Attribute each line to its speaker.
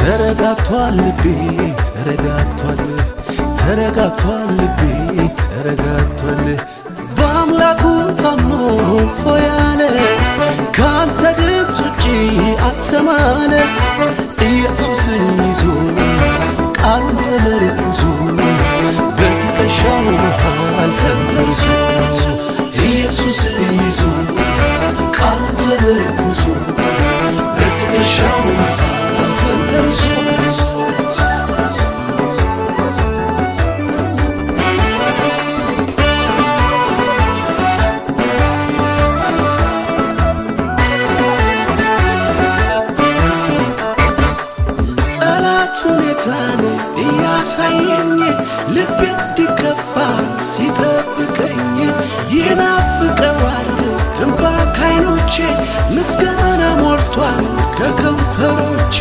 Speaker 1: ተረጋግቷል ልቤ ተረጋግቷል፣ ተረጋግቷል ልቤ ተረጋግቷል። በአምላኩ ታምኖ እፎይ ያለ፣ ከአንተ ድምፅ ውጪ አልሰማለ። ኢየሱስን ይዞ፣ ቃሉን ተመርኩዞ፣ በትከሻው መሃል ተንተርሶ፣ ኢየሱስን ይዞ፣ ቃሉን ተመርኩዞ፣ በትከሻው መሃል ተንተርሶ። ጠላት ሁኔታን እያሳየኝ፣ ልቤ እንዲከፋ ሲጠብቀኝ፣ ይናፍቀዋል እንባ ካይኖቼ፣ ምስጋና ሞልቷል ከከንፈሮቼ።